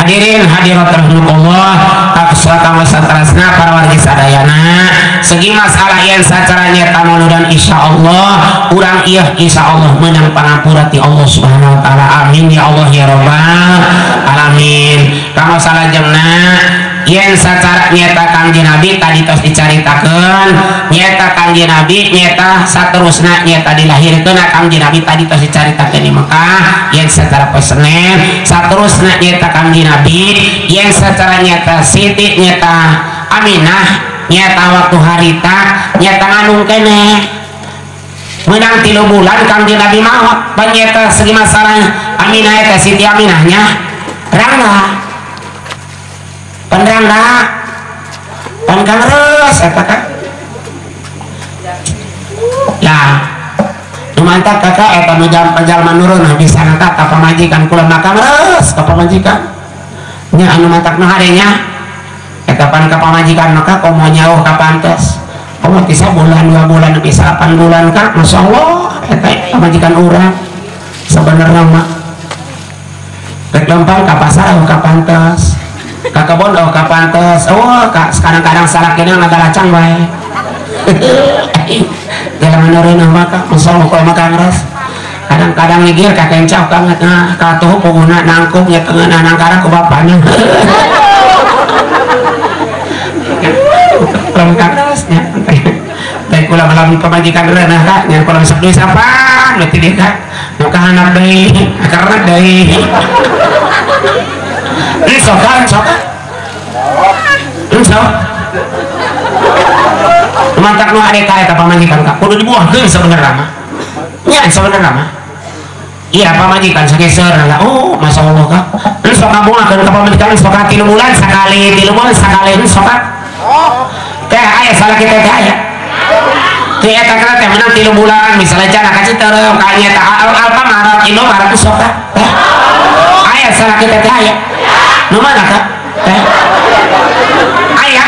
Hadirin hadirat rahimakumullah, kang saterasna para wargi sadayana segi masalah yen sacara nyata dan insyaallah urang ieu insyaallah menang pangampura ti Allah Subhanahu wa taala. Amin ya Allah ya rabbal alamin. Kang salajengna yen sacara nyata Kangjeng Nabi tadi tos dicaritakeun nyata Kangjeng Nabi nyata saterusna nyata dilahirkeun Kangjeng Nabi tadi tos dicaritakeun di Mekah yen sacara pesenen saterusna nyata Kangjeng Nabi yen sacara nyata Siti nyata Aminah nyata waktu harita nyata ngandung keneh menang 3 bulan Kangjeng Nabi maot penyeta segi masalah Aminah eta Siti Aminahnya rangga penrangga pan kangreus eta kan lah nu mantap kakak eta nu jalma nurun bisa ka pamajikan kula mah kangreus ka pamajikan nya anu mantak nu harenya eta pan ka pamajikan maka komo nyauh ka pantes komo ti sabulan 2 bulan bisa 8 bulan ka masyaallah eta pamajikan urang sabenerna mah rek lempang ka pasar ka pantes ka kebon oh ka pantes oh ka kadang-kadang salakina ngagalacang bae jalan nurun mah ka masyaallah kalau mah kangreus kadang-kadang ngigir ka kencau ka nah ka tuh puguna nangkub nya teu nangkara ku bapana kurang kangreus nya teh kula malam pamajikan reunah ka nya kula sok deui sapan berarti dia ka nu kahanap deui karena deui sok kan sok sok mantak nu ade ka eta pamajikan ka kudu dibuahkeun sabenerna mah nya sabenerna mah iya pamajikan sageser lah oh masyaallah ka sok kabungakeun ka pamajikan sok ka 3 bulan sakali 3 bulan sakali sok ka teh aya salah kita teh aya teh eta kana teh menang 3 bulan misalnya cana ka Citerem ka nya ta Alfamart Indomaret sok ka teh aya salah kita teh aya nu mana ka teh aya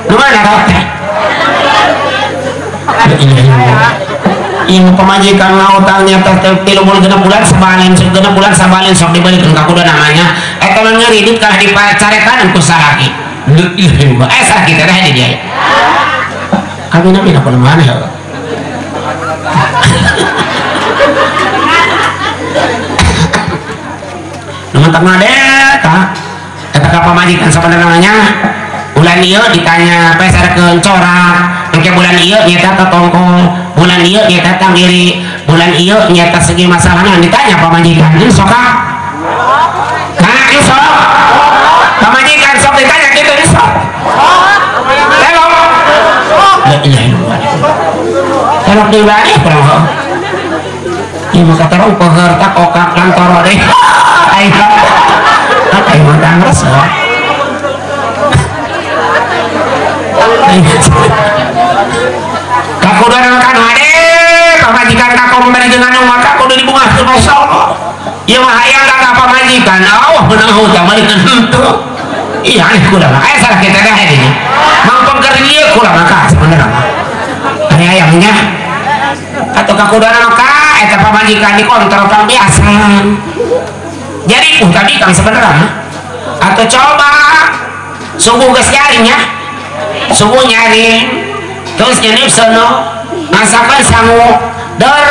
nu mana ka teh ieu pamajikan ngahutangnya teh 3 bulan 6 bulan sabalen 6 bulan sabalen sok dibelikeun ka kuda namanya eta mah ngeridut kalah dipacarekan ku salaki salah kita teh di dia kami nabi nak mana ya mantap ngade ta eta ka pamajikan sabenerna bulan ieu ditanya peserkeun corak engke bulan ieu nyata ka tongkol bulan ieu nyata tanggiri bulan ieu nyata segi masalahna ditanya pamajikan ieu sok ka nah ieu sok pamajikan sok ditanya kitu ieu sok telok la ilaha illallah telok deui bae kurang heuh ieu mah katarong poheur tak okak kantoro deui aing aing mah tangres kakuduan kan hade pamajikan kakom bari jeung anu maka kudu dibungahkeun masyaallah ieu mah hayang ka pamajikan awah meunang hutang balikeun henteu iya aneh kula mah aya salah kita teh dinya mangpong keur ieu kula mah ka sabenerna mah aya hayangnya atau kakuduan maka eta pamajikan dikontrol kang biasa jadi tadi kang sebenarnya atau coba sungguh geus nyaring ya sungguh nyaring terus nyenip sono masakan sangu der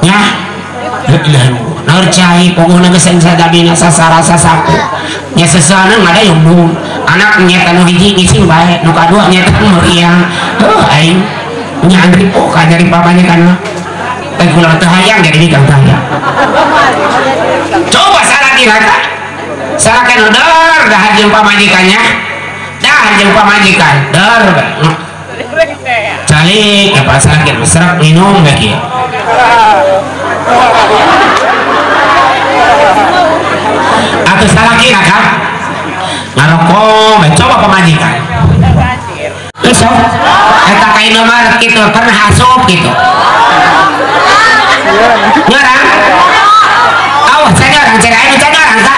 nya la ilaha illallah naur cai puguhna geus sadabina sasara sasaku nya sesana ngada yumbung anak nyata nu hiji ngising bae nu kadua nyata meriang heuh aing nya andri po ka nyari pamajikan mah teh kula teu hayang jadi bikang teu hayang coba salah dirata salah kan der dahar jeung pamajikannya dahar jeung pamajikan der calik apa salah kieu mesrek minum ge kieu atuh salah kira kan ngarokok coba pamajikan geus eta ka Indomaret kitu pernah asup kitu nyerang awas saya nyerang cek aing nyerang ka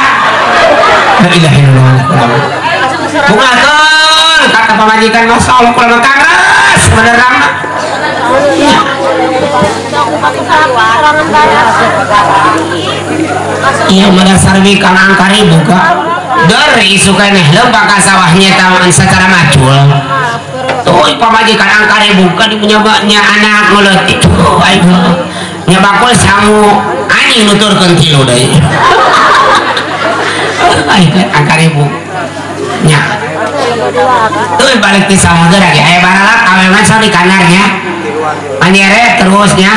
la ilaha illallah bungakeun kata pamajikan masyaallah kula kangres beneran Iya madasar wikan angkari buka dari isukan lembah ka sawahnya taman secara macul. Tuh pamajikan angkari buka di punya anak ngeuletik. Tuh aing nya bakul sangu anjing nuturkeun tilu deui. Aing angkari buka. Nya. Tuh balik ti sawah geura ge aya baralak awewe sok di kanarnya. Manyere terusnya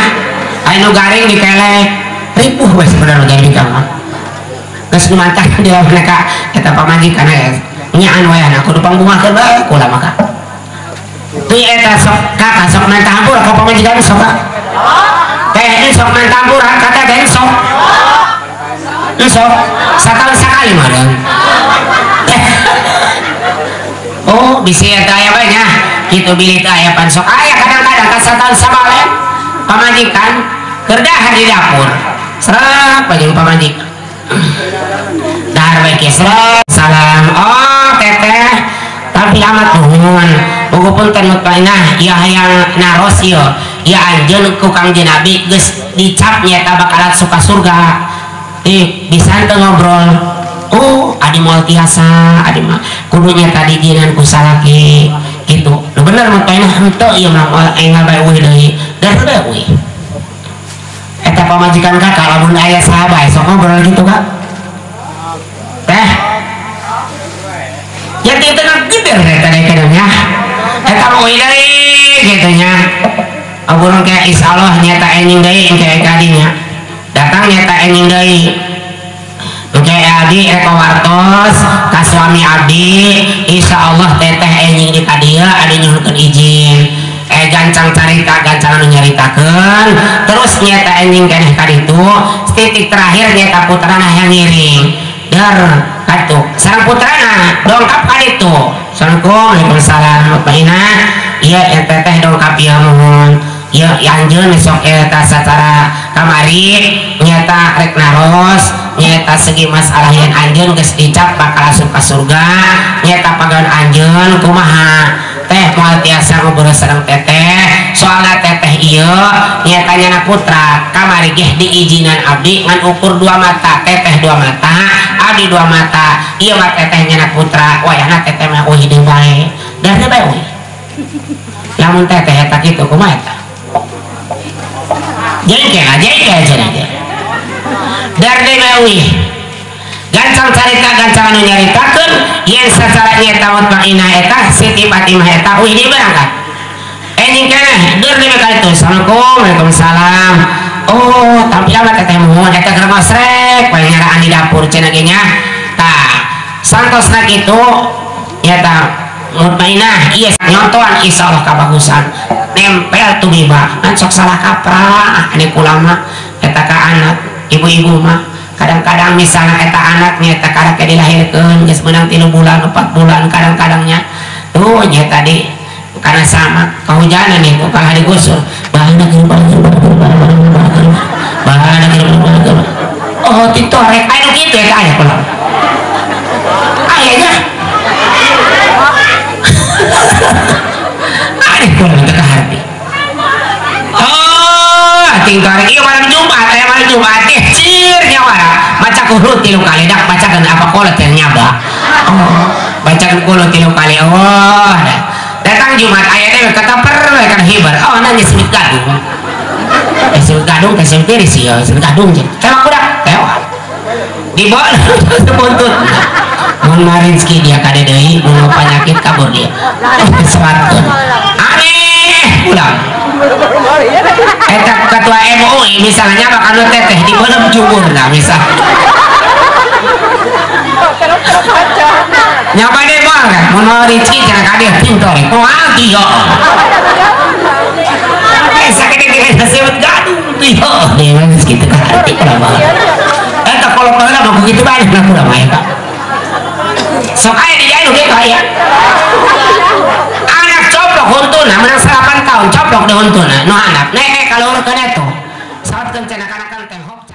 aya nu garing dikelek. Ripuh we sebenarnya jadi mah. Geus nu mantah di lawan ka eta pamajikan nyaan we anak kudu pangbungahkeun bae kula maka. Teu eta sok kakak sok mantah hampura ka pamajikan sok ka. Teh sok mantah hampura ka teh sok. Sok sataun sakali mah. Oh bisi eta aya bae nya. Kitu bilih teh aya pan sok aya kadang-kadang ka sataun sabalen pamajikan keur dahar di dapur. Serap jeung pamajikan. Dahar bae srek salam. Oh teteh tapi amat nuhun. Buku punten mutmainah ieu hayang naros ieu. Ieu anjeun ku Kangjeng Nabi geus dicap nyaeta bakalan suka surga. Ih bisa teu ngobrol. Oh adi moal tiasa adi mah kudu nya tadi jinan ku salaki kitu. Nu bener mutmainah henteu ieu mah moal enggal bae eueuh deui. Dar bae eueuh. Eta pamajikan kakak lamun aya saha bae sok ngobrol gitu kak. Teh ya ti teu geder eta deui nya. Eta mah euy deui kitu nya. Aburung ke insyaallah nyata enjing deui engke kadinya. Datang nyata enjing deui. Engke abdi rek wartos ka suami abdi insyaallah teteh enjing di kadieu adi nyuhunkeun izin. Gancang carita gancang anu nyaritakeun terus nyata enjing keneh ka ditu titik terakhir nyata putrana hayang ngiring dar katu sareng putrana dongkap ka ditu. Assalamualaikum waalaikumsalam mutmainah ieu teteh dongkap ieu muhun ieu anjeun sok eta sacara kamari nyata rek naros nyata segi masalah yen anjeun geus dicap bakal asup ka surga nyata pagawean anjeun kumaha teh moal tiasa ngobrol sareng teteh soalna teteh ieu nyata nyana putra kamari geh diizinan abdi ngan ukur dua mata teteh dua mata abdi dua mata ieu mah teteh nyana putra wayahna teteh mah euy deui bae dar deui bae euy lamun teteh eta kitu kumaha eta jengkel jengkel cenah teh dar deui bae euy gancang carita gancang anu nyaritakeun yen sacara nyata mutmainah eta Siti Fatimah eta euy deui berangkat enjing keneh deur deui ka ditu. Assalamualaikum waalaikumsalam. Oh tapi amat teteh muhun eta keur ngosrek bae nyaraan di dapur cenah ge nya. Tah santosna kitu nyata mutmainah ieu nyontoan insyaallah kabagusan nempel tumiba ngan sok salah kaprah ane kula mah eta ka anak ibu-ibu mah kadang-kadang misalnya eta anaknya eta karek dilahirkeun geus meunang 3 bulan 4 bulan kadang-kadangnya tuh nya tadi karena sama kehujanan itu kalah digusur bahana bahana oh titorek anu kitu eta aya kula aya nya aneh kula teu kaharti. Oh titorek ieu malam Jumat aya malam Jumat teh cir nyawa maca kulut 3 kali dak bacakeun apa kolot yang nyaba. Oh bacakeun kulut 3 kali. Oh datang Jumat aya teh kataper we kan hibar. Oh nanya simit gadung. Simit gadung teh simit tiris ieu simit gadung jeung tewak budak tewak. Dibawa buntut. Mun rezeki dia kade deui mun penyakit kabur dia. Sesuatu. Aneh pulang. Eta ketua MUI misalnya bakal nu teteh di beuleum jumurna misal. Nyaba deh moal kan mun rezeki cenah ka dieu pintor moal tiyo. Sakit kira sebut gadung tiyo. Deui geus kitu ka hati kula mah. Eta kolot baheula mah kitu bae lah kula mah eta. Sok aya di dieu ge aya. Anak coplok huntuna menang 8 tahun coplok di huntuna nu handap nek kalurkeun eta. Saatkeun cenah kanakan teh hop.